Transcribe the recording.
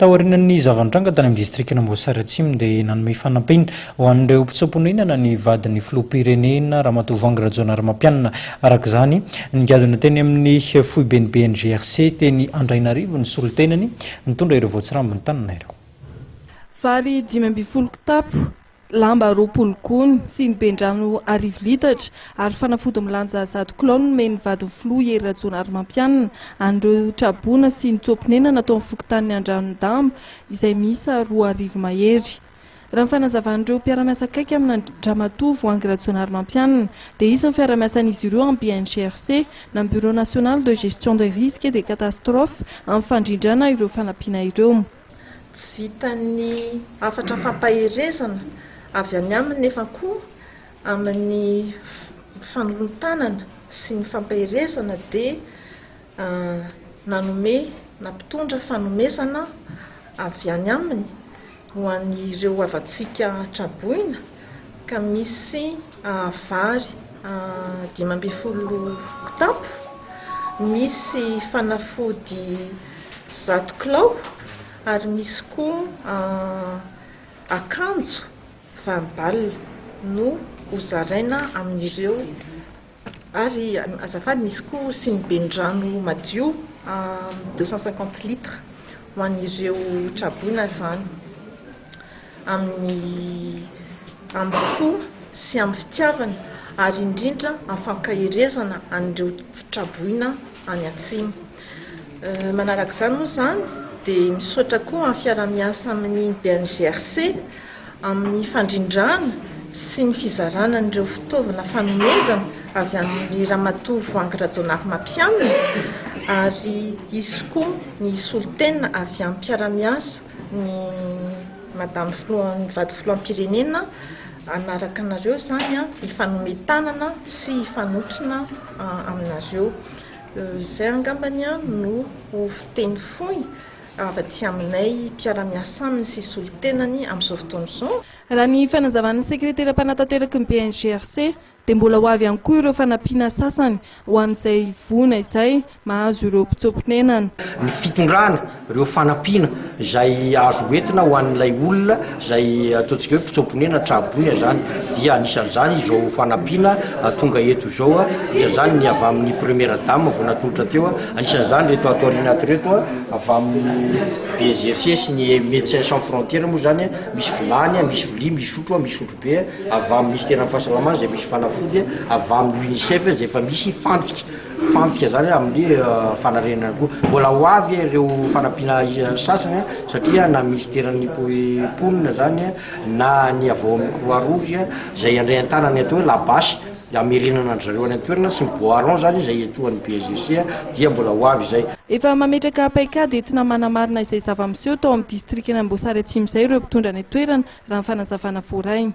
Taorian'ny zava-nitranga tany amin'ny distrikan'Amboasary Atsimo dia nanome fanampiana ho an'ireo mpitsoa-ponenana ny vadin'ny filoham-pirenena Ramatoa Voahangy Rajaonarimampianina. Araka izany, nigadona teny amin'ny foiben'ny BNGRC teny Andrainarivo ny solontenany nitondra ireo voatsirambin'ny tanana ireo. Vary 15 kitapo, lamba 20 gony, siniben-drano 1000 litatra ary fanafody milanja 100 kilao no nomen'ny vadin'ny filoha Hery Rajaonarimampianina an'ireo traboina sy nitsoa-ponenana tao amin'ny fokontanin'i Andranodamba izay miisa 2000 mahery. Raha ny fanazavan'ireo mpiara-miasa akaiky amin-dRamatoa Voahangy Rajaonarimampianina dia hisy ny fiara-miasan'izy ireo amin'ny BNGRC na ny Bureau National de Gestion des Risques et des Catastrophes amin'ny fandrindrana ireo fanampiana ireo. Tsy vitan'ny hafatra fampaherezana avy any aminy nefa koa amin'ny fanolon-tanana sy ny fampaherezana dia nanome nampitondra fanomezana avy any aminy ho an'ireo havantsika traboina ka misy vary 15 kitapo, misy fanafody 100 kilao ary misy koa akanjo 20 balles no hozaraina amin'ireo ary azafady misy koa siniben-drano madio 250 litres ho an'ireo traboina izany amin'ny amin'ny fo sy amin'ny fitiavana ary indrindra amin'ny fankaherezana an'ireo traboina any atsimo. Manaraka izany moa izany dia misaotra koa amin'ny fiaraha-miasa amin'ny BNGRC amin'ny fandrindrana sy ny fizarana an'ireo fitaovana fanomezana avy amin'ny Ramatoa Voahangy Rajaonarimampianina ary hisy koa ny solontena avy amin'ny mpiara-miasa ny Madame filoha vady filoham-pirenena hanaraka anareo izany hifanome tanana sy hifanotrona aminareo. Izay angambany no ho fiteny fohy avy aty aminay mpiara-miasa aminy sy solontenany amin'izao fotoana izao. Raha ny fanazavan'ny sekretera mpanatanteraky ny BNGRC dia mbola ho avy ihany koa ireo fanampiana sasany ho an'izay voina izay mahazo ireo mpitsoa-ponenana. Ny fitondrana ireo fanampiana izay azo hoentina ho an'ilay olona izay ataontsika hoe mpitsoa-ponenana tra-boina izany dia anisan'izany izao fanampiana tonga eto izao, anisan'izany ny avy amin'ny première dame vao natolotra teo, anisan'izany ireto ato aoriana ato ireto avy amin'ny BNGRC sy ny Médecins sans frontières moa izany, misy vilany, misy vilia, misy sotro, misy sotrobe. avy amin'ny minisiteran'ny fahasalamana izay misy fanafody, avy amin'ny UNICEF izay efa misy fantsika, fantsika izany amin'ny fanarenana koa. Mbola ho avy ireo fanampiana sasany satria na minisiteran'ny mponina izany na ny avy ao amin'ny croix rouge izay handray an-tanana ny atao hoe la bâche hamerenana an-dry zareo any an-toerana sy ny bois rond izany izay etoan'ny BSGC dia mbola ho avy izay. Efa mametraka paikady entina manamarina izay zava-miseho tao amin'ny distrikan'Amboasary Atsimo izay ireo mpitondra any an-toerana raha ny fanazavana voaray.